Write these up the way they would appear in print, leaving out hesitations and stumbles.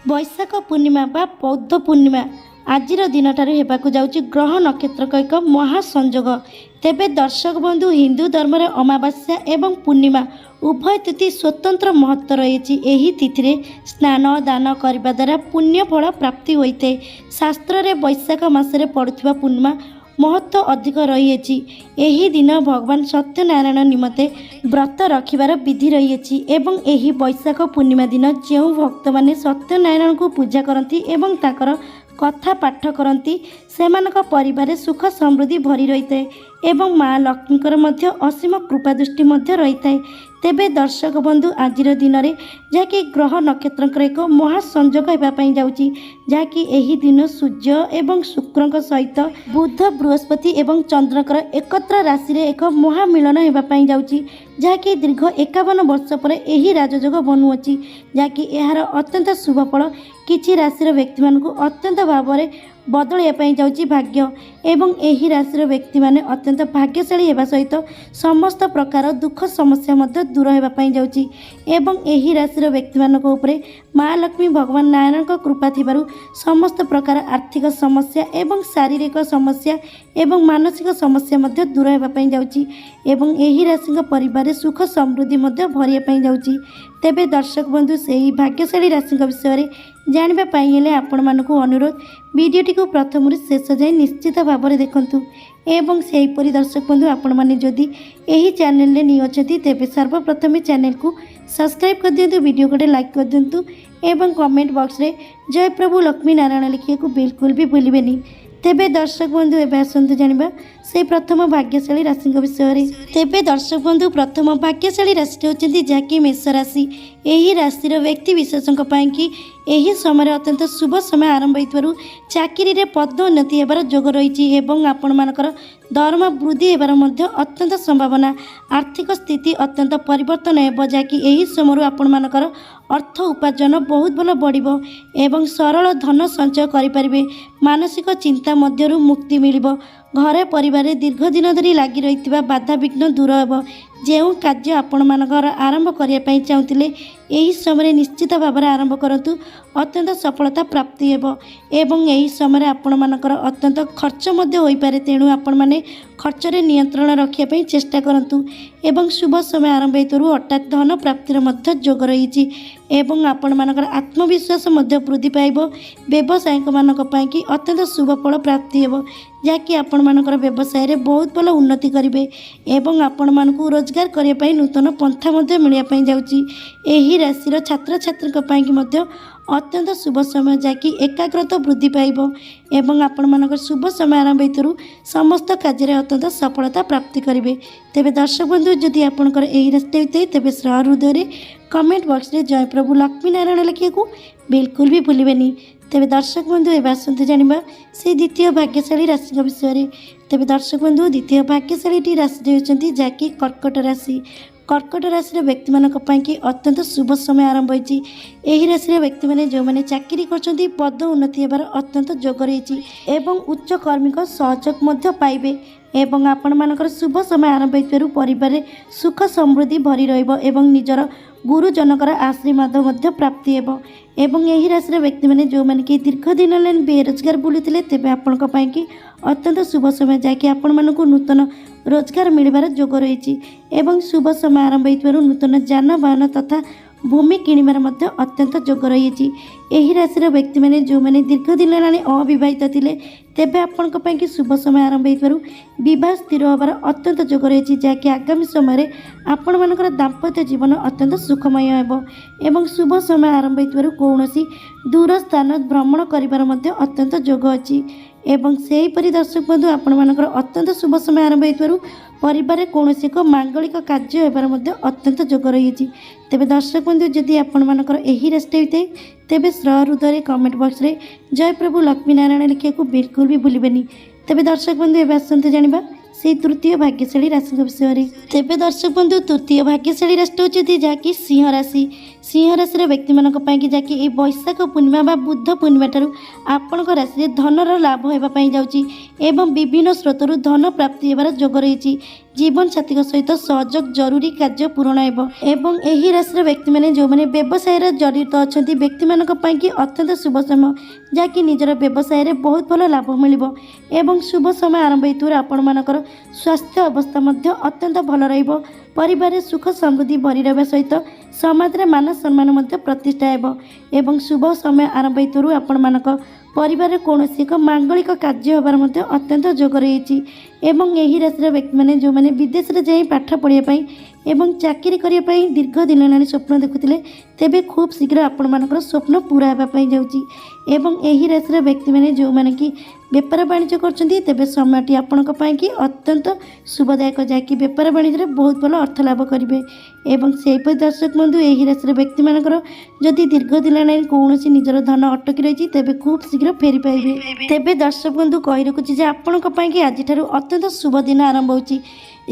ବୈଶାଖ ପୂର୍ଣ୍ଣିମା ବା ବୌଦ୍ଧ ପୂର୍ଣ୍ଣିମା ଆଜିର ଦିନଠାରୁ ହେବାକୁ ଯାଉଛି ଗ୍ରହ ନକ୍ଷତ୍ରଙ୍କ ଏକ ମହାସଂଯୋଗ। ତେବେ ଦର୍ଶକ ବନ୍ଧୁ, ହିନ୍ଦୁ ଧର୍ମରେ ଅମାବାସ୍ୟା ଏବଂ ପୂର୍ଣ୍ଣିମା ଉଭୟ ତିଥି ସ୍ୱତନ୍ତ୍ର ମହତ୍ତ୍ୱ ରହିଛି। ଏହି ତିଥିରେ ସ୍ନାନ ଦାନ କରିବା ଦ୍ୱାରା ପୁଣ୍ୟ ଫଳ ପ୍ରାପ୍ତି ହୋଇଥାଏ। ଶାସ୍ତ୍ରରେ ବୈଶାଖ ମାସରେ ପଡ଼ୁଥିବା ପୂର୍ଣ୍ଣିମା ମହତ୍ତ୍ୱ ଅଧିକ ରହିଅଛି। ଏହି ଦିନ ଭଗବାନ ସତ୍ୟନାରାୟଣ ନିମନ୍ତେ ବ୍ରତ ରଖିବାର ବିଧି ରହିଅଛି ଏବଂ ଏହି ବୈଶାଖ ପୂର୍ଣ୍ଣିମା ଦିନ ଯେଉଁ ଭକ୍ତମାନେ ସତ୍ୟନାରାୟଣଙ୍କୁ ପୂଜା କରନ୍ତି ଏବଂ ତାଙ୍କର କଥା ପାଠ କରନ୍ତି, ସେମାନଙ୍କ ପରିବାରରେ ସୁଖ ସମୃଦ୍ଧି ଭରି ରହିଥାଏ ଏବଂ ମା ଲକ୍ଷ୍ମୀଙ୍କର ମଧ୍ୟ ଅସୀମ କୃପା ଦୃଷ୍ଟି ମଧ୍ୟ ରହିଥାଏ। ତେବେ ଦର୍ଶକ ବନ୍ଧୁ, ଆଜିର ଦିନରେ ଯାହାକି ଗ୍ରହ ନକ୍ଷତ୍ରଙ୍କର ଏକ ମହାସଂଯୋଗ ହେବା ପାଇଁ ଯାଉଛି, ଯାହାକି ଏହି ଦିନ ସୂର୍ଯ୍ୟ ଏବଂ ଶୁକ୍ରଙ୍କ ସହିତ ବୁଧ, ବୃହସ୍ପତି ଏବଂ ଚନ୍ଦ୍ରଙ୍କର ଏକତ୍ର ରାଶିରେ ଏକ ମହାମିଳନ ହେବା ପାଇଁ ଯାଉଛି, ଯାହାକି ଦୀର୍ଘ 51 ବର୍ଷ ପରେ ଏହି ରାଜଯୋଗ ବନୁଅଛି, ଯାହାକି ଏହାର ଅତ୍ୟନ୍ତ ଶୁଭ ଫଳ କିଛି ରାଶିର ବ୍ୟକ୍ତିମାନଙ୍କୁ ଅତ୍ୟନ୍ତ ଭାବରେ ବଦଳିବା ପାଇଁ ଯାଉଛି ଭାଗ୍ୟ ଏବଂ ଏହି ରାଶିର ବ୍ୟକ୍ତିମାନେ ଅତ୍ୟନ୍ତ ଭାଗ୍ୟଶାଳୀ ହେବା ସହିତ ସମସ୍ତ ପ୍ରକାର ଦୁଃଖ ସମସ୍ୟା ମଧ୍ୟ ଦୂର ହେବା ପାଇଁ ଯାଉଛି। ଏବଂ ଏହି ରାଶିର ବ୍ୟକ୍ତିମାନଙ୍କ ଉପରେ ମା ଲକ୍ଷ୍ମୀ, ଭଗବାନ ନାରାୟଣଙ୍କ କୃପା ଥିବାରୁ ସମସ୍ତ ପ୍ରକାର ଆର୍ଥିକ ସମସ୍ୟା ଏବଂ ଶାରୀରିକ ସମସ୍ୟା ଏବଂ ମାନସିକ ସମସ୍ୟା ମଧ୍ୟ ଦୂର ହେବା ପାଇଁ ଯାଉଛି ଏବଂ ଏହି ରାଶିଙ୍କ ପରିବାରରେ ସୁଖ ସମୃଦ୍ଧି ମଧ୍ୟ ଭରିବା ପାଇଁ ଯାଉଛି। ତେବେ ଦର୍ଶକ ବନ୍ଧୁ, ସେହି ଭାଗ୍ୟଶାଳୀ ରାଶିଙ୍କ ବିଷୟରେ ଜାଣିବା ପାଇଁ ହେଲେ ଆପଣମାନଙ୍କୁ ଅନୁରୋଧ, ଭିଡ଼ିଓଟିକୁ ପ୍ରଥମରୁ ଶେଷ ଯାଏଁ ନିଶ୍ଚିତ ଭାବରେ ଦେଖନ୍ତୁ। ଏବଂ ସେହିପରି ଦର୍ଶକ ବନ୍ଧୁ, ଆପଣମାନେ ଯଦି ଏହି ଚ୍ୟାନେଲରେ ନ୍ୟୁ ଅଛନ୍ତି, ତେବେ ସର୍ବପ୍ରଥମେ ଚ୍ୟାନେଲକୁ ସବସ୍କ୍ରାଇବ୍ କରିଦିଅନ୍ତୁ, ଭିଡ଼ିଓ ଗୋଟେ ଲାଇକ୍ କରିଦିଅନ୍ତୁ ଏବଂ କମେଣ୍ଟ ବକ୍ସରେ ଜୟ ପ୍ରଭୁ ଲକ୍ଷ୍ମୀ ନାରାୟଣ ଲେଖିବାକୁ ବିଲକୁଲ ବି ଭୁଲିବେନି। ତେବେ ଦର୍ଶକ ବନ୍ଧୁ, ଏବେ ଆସନ୍ତୁ ଜାଣିବା ସେଇ ପ୍ରଥମ ଭାଗ୍ୟଶାଳୀ ରାଶିଙ୍କ ବିଷୟରେ। ତେବେ ଦର୍ଶକ ବନ୍ଧୁ, ପ୍ରଥମ ଭାଗ୍ୟଶାଳୀ ରାଶି ହେଉଛନ୍ତି ଯାହାକି ମେଷ ରାଶି। ଏହି ରାଶିର ବ୍ୟକ୍ତି ବିଶେଷଙ୍କ ପାଇଁକି ଏହି ସମୟରେ ଅତ୍ୟନ୍ତ ଶୁଭ ସମୟ ଆରମ୍ଭ ହୋଇଥିବାରୁ ଚାକିରିରେ ପଦୋନ୍ନତି ହେବାର ଯୋଗ ରହିଛି ଏବଂ ଆପଣମାନଙ୍କର ଦରମା ବୃଦ୍ଧି ହେବାର ମଧ୍ୟ ଅତ୍ୟନ୍ତ ସମ୍ଭାବନା। ଆର୍ଥିକ ସ୍ଥିତି ଅତ୍ୟନ୍ତ ପରିବର୍ତ୍ତନ ହେବ, ଯାହାକି ଏହି ସମୟରୁ ଆପଣମାନଙ୍କର ଅର୍ଥ ଉପାର୍ଜନ ବହୁତ ଭଲ ବଢ଼ିବ ଏବଂ ସରଳ ଧନ ସଞ୍ଚୟ କରିପାରିବେ। ମାନସିକ ଚିନ୍ତା ମଧ୍ୟରୁ ମୁକ୍ତି ମିଳିବ। ଘରେ ପରିବାରରେ ଦୀର୍ଘ ଦିନ ଧରି ଲାଗି ରହିଥିବା ବାଧାବିଘ୍ନ ଦୂର ହେବ। ଯେଉଁ କାର୍ଯ୍ୟ ଆପଣମାନଙ୍କର ଆରମ୍ଭ କରିବା ପାଇଁ ଚାହୁଁଥିଲେ, ଏହି ସମୟରେ ନିଶ୍ଚିତ ଭାବରେ ଆରମ୍ଭ କରନ୍ତୁ, ଅତ୍ୟନ୍ତ ସଫଳତା ପ୍ରାପ୍ତି ହେବ। ଏବଂ ଏହି ସମୟରେ ଆପଣମାନଙ୍କର ଅତ୍ୟନ୍ତ ଖର୍ଚ୍ଚ ମଧ୍ୟ ହୋଇପାରେ, ତେଣୁ ଆପଣମାନେ ଖର୍ଚ୍ଚରେ ନିୟନ୍ତ୍ରଣ ରଖିବା ପାଇଁ ଚେଷ୍ଟା କରନ୍ତୁ। ଏବଂ ଶୁଭ ସମୟ ଆରମ୍ଭ ହେଇଥିବାରୁ ହଠାତ୍ ଧନ ପ୍ରାପ୍ତିର ମଧ୍ୟ ଯୋଗ ରହିଛି ଏବଂ ଆପଣମାନଙ୍କର ଆତ୍ମବିଶ୍ୱାସ ମଧ୍ୟ ବୃଦ୍ଧି ପାଇବ। ବ୍ୟବସାୟିକମାନଙ୍କ ପାଇଁକି ଅତ୍ୟନ୍ତ ଶୁଭ ଫଳ ପ୍ରାପ୍ତି ହେବ, ଯାହାକି ଆପଣମାନଙ୍କର ବ୍ୟବସାୟରେ ବହୁତ ଭଲ ଉନ୍ନତି କରିବେ ଏବଂ ଆପଣମାନଙ୍କୁ ରୋଜଗାର କରିବା ପାଇଁ ନୂତନ ପନ୍ଥା ମଧ୍ୟ ମିଳିବା ପାଇଁ ଯାଉଛି। ଏହି ରାଶିର ଛାତ୍ରଛାତ୍ରୀଙ୍କ ପାଇଁକି ମଧ୍ୟ ଅତ୍ୟନ୍ତ ଶୁଭ ସମୟ, ଯାହାକି ଏକାଗ୍ରତା ବୃଦ୍ଧି ପାଇବ ଏବଂ ଆପଣମାନଙ୍କର ଶୁଭ ସମୟ ଆରମ୍ଭ ହେଇଥିବାରୁ ସମସ୍ତ କାର୍ଯ୍ୟରେ ଅତ୍ୟନ୍ତ ସଫଳତା ପ୍ରାପ୍ତି କରିବେ। ତେବେ ଦର୍ଶକ ବନ୍ଧୁ, ଯଦି ଆପଣଙ୍କର ଏହି ରାଶି ହୋଇଥାଏ, ତେବେ ସହୃଦୟରେ କମେଣ୍ଟ ବକ୍ସରେ ଜୟ ପ୍ରଭୁ ଲକ୍ଷ୍ମୀ ନାରାୟଣ ଲେଖିବାକୁ ବିଲକୁଲ ବି ଭୁଲିବେନି। ତେବେ ଦର୍ଶକ ବନ୍ଧୁ, ଏବେ ଆସନ୍ତୁ ଜାଣିବା ସେଇ ଦ୍ୱିତୀୟ ଭାଗ୍ୟଶାଳୀ ରାଶିଙ୍କ ବିଷୟରେ। ତେବେ ଦର୍ଶକ ବନ୍ଧୁ, ଦ୍ୱିତୀୟ ଭାଗ୍ୟଶାଳୀଟି ରାଶି ହେଉଛନ୍ତି ଯାହାକି କର୍କଟ ରାଶି। କର୍କଟ ରାଶିର ବ୍ୟକ୍ତିମାନଙ୍କ ପାଇଁକି ଅତ୍ୟନ୍ତ ଶୁଭ ସମୟ ଆରମ୍ଭ ହୋଇଛି। ଏହି ରାଶିର ବ୍ୟକ୍ତିମାନେ ଯେଉଁମାନେ ଚାକିରି କରୁଛନ୍ତି, ପଦ ଉନ୍ନତି ହେବାର ଅତ୍ୟନ୍ତ ଯୋଗ ରହିଛି ଏବଂ ଉଚ୍ଚ କର୍ମୀଙ୍କ ସହଯୋଗ ମଧ୍ୟ ପାଇବେ। ଏବଂ ଆପଣମାନଙ୍କର ଶୁଭ ସମୟ ଆରମ୍ଭ ହୋଇଥିବାରୁ ପରିବାରରେ ସୁଖ ସମୃଦ୍ଧି ଭରି ରହିବ ଏବଂ ନିଜର ଗୁରୁଜନଙ୍କର ଆଶୀର୍ବାଦ ମଧ୍ୟ ପ୍ରାପ୍ତି ହେବ। ଏବଂ ଏହି ରାଶିର ବ୍ୟକ୍ତିମାନେ ଯେଉଁମାନେ କି ଦୀର୍ଘ ଦିନ ହେଲାଣି ବେରୋଜଗାର ବୁଲୁଥିଲେ, ତେବେ ଆପଣଙ୍କ ପାଇଁକି ଅତ୍ୟନ୍ତ ଶୁଭ ସମୟ, ଯାହାକି ଆପଣମାନଙ୍କୁ ନୂତନ ରୋଜଗାର ମିଳିବାର ଯୋଗ ରହିଛି। ଏବଂ ଶୁଭ ସମୟ ଆରମ୍ଭ ହୋଇଥିବାରୁ ନୂତନ ଯାନବାହନ ତଥା ଭୂମି କିଣିବାର ମଧ୍ୟ ଅତ୍ୟନ୍ତ ଯୋଗ ରହିଛି। ଏହି ରାଶିର ବ୍ୟକ୍ତିମାନେ ଯେଉଁମାନେ ଦୀର୍ଘ ଦିନ ହେଲାଣି ଅବିବାହିତ ଥିଲେ, ତେବେ ଆପଣଙ୍କ ପାଇଁକି ଶୁଭ ସମୟ ଆରମ୍ଭ ହୋଇଥିବାରୁ ବିବାହ ସ୍ଥିର ହେବାର ଅତ୍ୟନ୍ତ ଯୋଗ ରହିଛି, ଯାହାକି ଆଗାମୀ ସମୟରେ ଆପଣମାନଙ୍କର ଦାମ୍ପତ୍ୟ ଜୀବନ ଅତ୍ୟନ୍ତ ସୁଖମୟ ହେବ। ଏବଂ ଶୁଭ ସମୟ ଆରମ୍ଭ ହୋଇଥିବାରୁ କୌଣସି ଦୂର ସ୍ଥାନ ଭ୍ରମଣ କରିବାର ମଧ୍ୟ ଅତ୍ୟନ୍ତ ଯୋଗ ଅଛି। ଏବଂ ସେହିପରି ଦର୍ଶକ ବନ୍ଧୁ, ଆପଣମାନଙ୍କର ଅତ୍ୟନ୍ତ ଶୁଭ ସମୟ ଆରମ୍ଭ ହୋଇଥିବାରୁ ପରିବାରରେ କୌଣସି ଏକ ମାଙ୍ଗଳିକ କାର୍ଯ୍ୟ ହେବାର ମଧ୍ୟ ଅତ୍ୟନ୍ତ ଯୋଗ ରହିଛି। ତେବେ ଦର୍ଶକ ବନ୍ଧୁ, ଯଦି ଆପଣମାନଙ୍କର ଏହି ରାଶିଟା ହୋଇଥାଏ, ତେବେ ସହୃଦୟରେ କମେଣ୍ଟ ବକ୍ସରେ ଜୟ ପ୍ରଭୁ ଲକ୍ଷ୍ମୀ ନାରାୟଣ ଲେଖିବାକୁ ବିଲକୁଲ ବି ଭୁଲିବେନି। ତେବେ ଦର୍ଶକ ବନ୍ଧୁ, ଏବେ ଆସନ୍ତୁ ଜାଣିବା ସେଇ ତୃତୀୟ ଭାଗ୍ୟଶାଳୀ ରାଶିଙ୍କ ବିଷୟରେ। ତେବେ ଦର୍ଶକ ବନ୍ଧୁ, ତୃତୀୟ ଭାଗ୍ୟଶାଳୀ ରାଶି ହେଉଛନ୍ତି ଯାହାକି ସିଂହ ରାଶି। ସିଂହ ରାଶିର ବ୍ୟକ୍ତିମାନଙ୍କ ପାଇଁକି ଯାହାକି ଏହି ବୈଶାଖ ପୂର୍ଣ୍ଣିମା ବା ବୁଦ୍ଧ ପୂର୍ଣ୍ଣିମା ଠାରୁ ଆପଣଙ୍କ ରାଶିରେ ଧନର ଲାଭ ହେବା ପାଇଁ ଯାଉଛି ଏବଂ ବିଭିନ୍ନ ସ୍ରୋତରୁ ଧନ ପ୍ରାପ୍ତି ହେବାର ଯୋଗ ରହିଛି। ଜୀବନସାଥୀଙ୍କ ସହିତ ସହଯୋଗ ଜରୁରୀ କାର୍ଯ୍ୟ ପୂରଣ ହେବ ଏବଂ ଏହି ରାଶିର ବ୍ୟକ୍ତିମାନେ ଯେଉଁମାନେ ବ୍ୟବସାୟରେ ଜଡ଼ିତ ଅଛନ୍ତି, ବ୍ୟକ୍ତିମାନଙ୍କ ପାଇଁକି ଅତ୍ୟନ୍ତ ଶୁଭ ସମୟ, ଯାହାକି ନିଜର ବ୍ୟବସାୟରେ ବହୁତ ଭଲ ଲାଭ ମିଳିବ। ଏବଂ ଶୁଭ ସମୟ ଆରମ୍ଭ ହେଉଥିବାରୁ ଆପଣମାନଙ୍କର ସ୍ୱାସ୍ଥ୍ୟ ଅବସ୍ଥା ମଧ୍ୟ ଅତ୍ୟନ୍ତ ଭଲ ରହିବ। ପରିବାରରେ ସୁଖ ସମୃଦ୍ଧି ଭରି ରହିବା ସହିତ ସମାଜରେ ମାନ ସମ୍ମାନ ମଧ୍ୟ ପ୍ରତିଷ୍ଠା ହେବ। ଏବଂ ଶୁଭ ସମୟ ଆରମ୍ଭ ହେଉଥିବାରୁ ଆପଣମାନଙ୍କ ପରିବାରରେ କୌଣସି ଏକ ମାଙ୍ଗଳିକ କାର୍ଯ୍ୟ ହେବାର ମଧ୍ୟ ଅତ୍ୟନ୍ତ ଯୋଗ ରହିଛି। ଏବଂ ଏହି ରାଶିର ବ୍ୟକ୍ତିମାନେ ଯେଉଁମାନେ ବିଦେଶରେ ଯାଇ ପାଠ ପଢ଼ିବା ପାଇଁ ଏବଂ ଚାକିରି କରିବା ପାଇଁ ଦୀର୍ଘ ଦିନ ହେଲାଣି ସ୍ୱପ୍ନ ଦେଖୁଥିଲେ, ତେବେ ଖୁବ୍ ଶୀଘ୍ର ଆପଣମାନଙ୍କର ସ୍ୱପ୍ନ ପୁରା ହେବା ପାଇଁ ଯାଉଛି। ଏବଂ ଏହି ରାଶିର ବ୍ୟକ୍ତିମାନେ ଯେଉଁମାନେ କି ବେପାର ବାଣିଜ୍ୟ କରୁଛନ୍ତି, ତେବେ ସମୟଟି ଆପଣଙ୍କ ପାଇଁକି ଅତ୍ୟନ୍ତ ଶୁଭଦାୟକ, ଯାହାକି ବେପାର ବାଣିଜ୍ୟରେ ବହୁତ ଭଲ ଅର୍ଥ ଲାଭ କରିବେ। ଏବଂ ସେହିପରି ଦର୍ଶକ ବନ୍ଧୁ, ଏହି ରାଶିର ବ୍ୟକ୍ତିମାନଙ୍କର ଯଦି ଦୀର୍ଘ ଦିନ ହେଲାଣି କୌଣସି ନିଜର ଧନ ଅଟକି ରହିଛି, ତେବେ ଖୁବ୍ ଶୀଘ୍ର ଫେରି ପାଇବେ। ତେବେ ଦର୍ଶକ ବନ୍ଧୁ, କହି ରଖୁଛି ଯେ ଆପଣଙ୍କ ପାଇଁକି ଆଜିଠାରୁ ଅତ୍ୟନ୍ତ ଶୁଭ ଦିନ ଆରମ୍ଭ ହେଉଛି,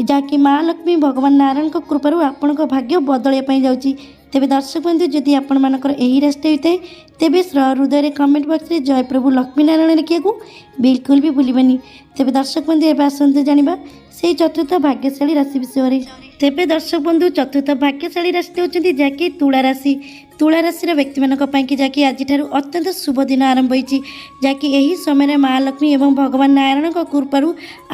ଯାହାକି ମା ଲକ୍ଷ୍ମୀ, ଭଗବାନ ନାରାୟଣଙ୍କ କୃପାରୁ ଆପଣଙ୍କ ଭାଗ୍ୟ ବଦଳିବା ପାଇଁ ଯାଉଛି। ତେବେ ଦର୍ଶକ ବନ୍ଧୁ, ଯଦି ଆପଣମାନଙ୍କର ଏହି ରାଶିଟା ହୋଇଥାଏ, ତେବେ ହୃଦୟରେ କମେଣ୍ଟ ବକ୍ସରେ ଜୟ ପ୍ରଭୁ ଲକ୍ଷ୍ମୀ ନାରାୟଣ ଲେଖିବାକୁ ବିଲକୁଲ ବି ଭୁଲିବେନି। ତେବେ ଦର୍ଶକ ବନ୍ଧୁ, ଏବେ ଆସନ୍ତୁ ଜାଣିବା ସେଇ ଚତୁର୍ଥ ଭାଗ୍ୟଶାଳୀ ରାଶି ବିଷୟରେ। ତେବେ ଦର୍ଶକ ବନ୍ଧୁ, ଚତୁର୍ଥ ଭାଗ୍ୟଶାଳୀ ରାଶି ହେଉଛନ୍ତି ଯାହାକି ତୁଳା ରାଶି। ତୁଳା ରାଶିର ବ୍ୟକ୍ତିମାନଙ୍କ ପାଇଁକି ଯାହାକି ଆଜିଠାରୁ ଅତ୍ୟନ୍ତ ଶୁଭ ଦିନ ଆରମ୍ଭ ହୋଇଛି, ଯାହାକି ଏହି ସମୟରେ ମା ଲକ୍ଷ୍ମୀ ଏବଂ ଭଗବାନ ନାରାୟଣଙ୍କ କୃପାରୁ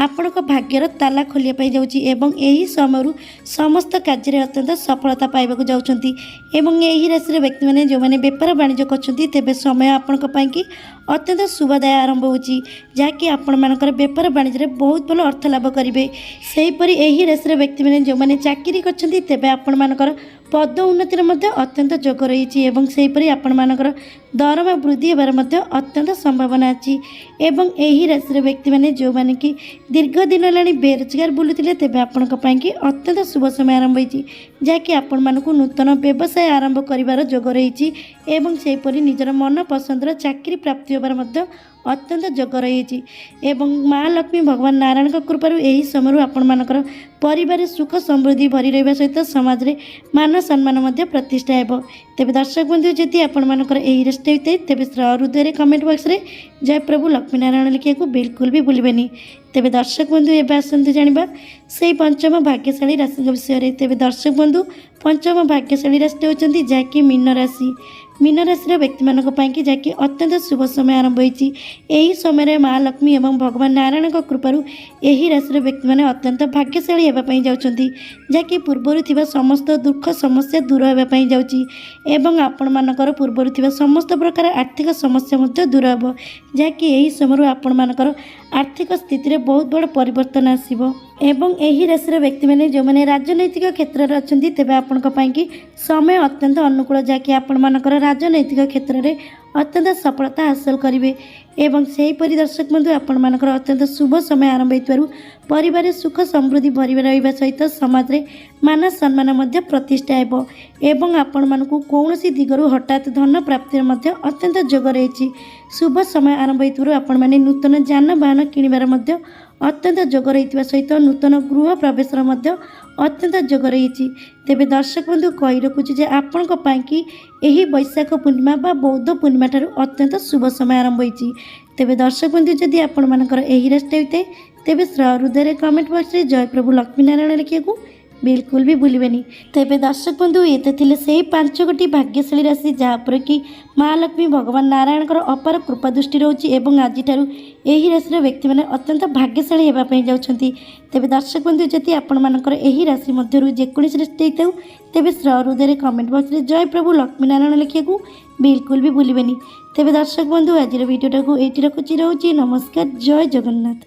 ଆପଣଙ୍କ ଭାଗ୍ୟର ତାଲା ଖୋଲିବା ପାଇଁ ଯାଉଛି ଏବଂ ଏହି ସମୟରୁ ସମସ୍ତ କାର୍ଯ୍ୟରେ ଅତ୍ୟନ୍ତ ସଫଳତା ପାଇବାକୁ ଯାଉଛନ୍ତି। ଏବଂ ଏହି ରାଶିର ବ୍ୟକ୍ତିମାନେ ଯେଉଁମାନେ ବେପାର ବାଣିଜ୍ୟ କରୁଛନ୍ତି, ତେବେ ସମୟ ଆପଣଙ୍କ ପାଇଁକି ଅତ୍ୟନ୍ତ ଶୁଭଦାୟ ଆରମ୍ଭ ହେଉଛି, ଯାହାକି ଆପଣମାନଙ୍କର ବେପାର ବାଣିଜ୍ୟରେ ବହୁତ ଭଲ ଅର୍ଥ ଲାଭ କରିବେ। ସେହିପରି ଏହି ରାଶିର ବ୍ୟକ୍ତିମାନେ ଯେଉଁମାନେ ଚାକିରି କରିଛନ୍ତି, ତେବେ ଆପଣମାନଙ୍କର ପଦ ଉନ୍ନତିର ମଧ୍ୟ ଅତ୍ୟନ୍ତ ଯୋଗ ରହିଛି ଏବଂ ସେହିପରି ଆପଣମାନଙ୍କର ଦରମା ବୃଦ୍ଧି ହେବାର ମଧ୍ୟ ଅତ୍ୟନ୍ତ ସମ୍ଭାବନା ଅଛି। ଏବଂ ଏହି ରାଶିର ବ୍ୟକ୍ତିମାନେ ଯେଉଁମାନେ କି ଦୀର୍ଘ ଦିନ ହେଲାଣି ବେରୋଜଗାର ବୁଲୁଥିଲେ, ତେବେ ଆପଣଙ୍କ ପାଇଁକି ଅତ୍ୟନ୍ତ ଶୁଭ ସମୟ ଆରମ୍ଭ ହୋଇଛି, ଯାହାକି ଆପଣମାନଙ୍କୁ ନୂତନ ବ୍ୟବସାୟ ଆରମ୍ଭ କରିବାର ଯୋଗ ରହିଛି ଏବଂ ସେହିପରି ନିଜର ମନ ପସନ୍ଦର ଚାକିରି ପ୍ରାପ୍ତି ହେବାର ମଧ୍ୟ ଅତ୍ୟନ୍ତ ଯୋଗ ରହିଛି। ଏବଂ ମା ଲକ୍ଷ୍ମୀ, ଭଗବାନ ନାରାୟଣଙ୍କ କୃପାରୁ ଏହି ସମୟରୁ ଆପଣମାନଙ୍କର ପରିବାରରେ ସୁଖ ସମୃଦ୍ଧି ଭରି ରହିବା ସହିତ ସମାଜରେ ମାନ ସମ୍ମାନ ମଧ୍ୟ ପ୍ରତିଷ୍ଠା ହେବ। ତେବେ ଦର୍ଶକ ବନ୍ଧୁ, ଯଦି ଆପଣମାନଙ୍କର ଏହି ରାଶିଟା ହୋଇଥାଏ, ତେବେ ହୃଦୟରେ କମେଣ୍ଟ ବକ୍ସରେ ଜୟ ପ୍ରଭୁ ଲକ୍ଷ୍ମୀ ନାରାୟଣ ଲେଖିବାକୁ ବିଲକୁଲ ବି ଭୁଲିବେନି। ତେବେ ଦର୍ଶକ ବନ୍ଧୁ, ଏବେ ଆସନ୍ତୁ ଜାଣିବା ସେଇ ପଞ୍ଚମ ଭାଗ୍ୟଶାଳୀ ରାଶିଙ୍କ ବିଷୟରେ। ତେବେ ଦର୍ଶକ ବନ୍ଧୁ, ପଞ୍ଚମ ଭାଗ୍ୟଶାଳୀ ରାଶି ହେଉଛନ୍ତି ଯାହାକି ମୀନ ରାଶି। ମୀନ ରାଶିର ବ୍ୟକ୍ତିମାନଙ୍କ ପାଇଁକି ଯାହାକି ଅତ୍ୟନ୍ତ ଶୁଭ ସମୟ ଆରମ୍ଭ ହୋଇଛି। ଏହି ସମୟରେ ମା ଲକ୍ଷ୍ମୀ ଏବଂ ଭଗବାନ ନାରାୟଣଙ୍କ କୃପାରୁ ଏହି ରାଶିର ବ୍ୟକ୍ତିମାନେ ଅତ୍ୟନ୍ତ ଭାଗ୍ୟଶାଳୀ ହେବା ପାଇଁ ଯାଉଛନ୍ତି, ଯାହାକି ପୂର୍ବରୁ ଥିବା ସମସ୍ତ ଦୁଃଖ ସମସ୍ୟା ଦୂର ହେବା ପାଇଁ ଯାଉଛି ଏବଂ ଆପଣମାନଙ୍କର ପୂର୍ବରୁ ଥିବା ସମସ୍ତ ପ୍ରକାର ଆର୍ଥିକ ସମସ୍ୟା ମଧ୍ୟ ଦୂର ହେବ, ଯାହାକି ଏହି ସମୟରୁ ଆପଣମାନଙ୍କର ଆର୍ଥିକ ସ୍ଥିତିରେ ବହୁତ ବଡ଼ ପରିବର୍ତ୍ତନ ଆସିବ। ଏବଂ ଏହି ରାଶିର ବ୍ୟକ୍ତିମାନେ ଯେଉଁମାନେ ରାଜନୈତିକ କ୍ଷେତ୍ରରେ ଅଛନ୍ତି, ତେବେ ଆପଣଙ୍କ ପାଇଁକି ସମୟ ଅତ୍ୟନ୍ତ ଅନୁକୂଳ, ଯାହାକି ଆପଣମାନଙ୍କର ରାଜନୈତିକ କ୍ଷେତ୍ରରେ ଅତ୍ୟନ୍ତ ସଫଳତା ହାସଲ କରିବେ। ଏବଂ ସେହିପରି ଦର୍ଶକ ବନ୍ଧୁ, ଆପଣମାନଙ୍କର ଅତ୍ୟନ୍ତ ଶୁଭ ସମୟ ଆରମ୍ଭ ହୋଇଥିବାରୁ ପରିବାରରେ ସୁଖ ସମୃଦ୍ଧି ଭରି ରହିବା ସହିତ ସମାଜରେ ମାନ ସମ୍ମାନ ମଧ୍ୟ ପ୍ରତିଷ୍ଠା ହେବ ଏବଂ ଆପଣମାନଙ୍କୁ କୌଣସି ଦିଗରୁ ହଠାତ୍ ଧନ ପ୍ରାପ୍ତିର ମଧ୍ୟ ଅତ୍ୟନ୍ତ ଯୋଗ ରହିଛି। ଶୁଭ ସମୟ ଆରମ୍ଭ ହୋଇଥିବାରୁ ଆପଣମାନେ ନୂତନ ଯାନବାହନ କିଣିବାର ମଧ୍ୟ ଅତ୍ୟନ୍ତ ଯୋଗ ରହିଥିବା ସହିତ ନୂତନ ଗୃହ ପ୍ରବେଶର ମଧ୍ୟ ଅତ୍ୟନ୍ତ ଯୋଗ ରହିଛି। ତେବେ ଦର୍ଶକ ବନ୍ଧୁ, କହି ରଖୁଛି ଯେ ଆପଣଙ୍କ ପାଇଁକି ଏହି ବୈଶାଖ ପୂର୍ଣ୍ଣିମା ବା ବୌଦ୍ଧ ପୂର୍ଣ୍ଣିମା ଠାରୁ ଅତ୍ୟନ୍ତ ଶୁଭ ସମୟ ଆରମ୍ଭ ହୋଇଛି। ତେବେ ଦର୍ଶକ ବନ୍ଧୁ, ଯଦି ଆପଣମାନଙ୍କର ଏହି ରାଶିଟା ହୋଇଥାଏ, ତେବେ ହୃଦୟରେ କମେଣ୍ଟ ବକ୍ସରେ ଜୟ ପ୍ରଭୁ ଲକ୍ଷ୍ମୀନାରାୟଣ ଲେଖିବାକୁ ବିଲକୁଲ ବି ଭୁଲିବେନି। ତେବେ ଦର୍ଶକ ବନ୍ଧୁ, ଏତେ ଥିଲେ ସେଇ ପାଞ୍ଚ ଗୋଟି ଭାଗ୍ୟଶାଳୀ ରାଶି, ଯାହା ଉପରେ କି ମା ଲକ୍ଷ୍ମୀ, ଭଗବାନ ନାରାୟଣଙ୍କର ଅପାର କୃପା ଦୃଷ୍ଟି ରହୁଛି ଏବଂ ଆଜିଠାରୁ ଏହି ରାଶିର ବ୍ୟକ୍ତିମାନେ ଅତ୍ୟନ୍ତ ଭାଗ୍ୟଶାଳୀ ହେବା ପାଇଁ ଯାଉଛନ୍ତି। ତେବେ ଦର୍ଶକ ବନ୍ଧୁ, ଯଦି ଆପଣମାନଙ୍କର ଏହି ରାଶି ମଧ୍ୟରୁ ଯେକୌଣସି ରାଶି ହେଇଥାଉ, ତେବେ ହୃଦୟରେ କମେଣ୍ଟ ବକ୍ସରେ ଜୟ ପ୍ରଭୁ ଲକ୍ଷ୍ମୀନାରାୟଣ ଲେଖିବାକୁ ବିଲକୁଲ ବି ଭୁଲିବେନି। ତେବେ ଦର୍ଶକ ବନ୍ଧୁ, ଆଜିର ଭିଡ଼ିଓଟାକୁ ଏଇଠି ରଖୁଛି, ରହୁଛି, ନମସ୍କାର, ଜୟ ଜଗନ୍ନାଥ।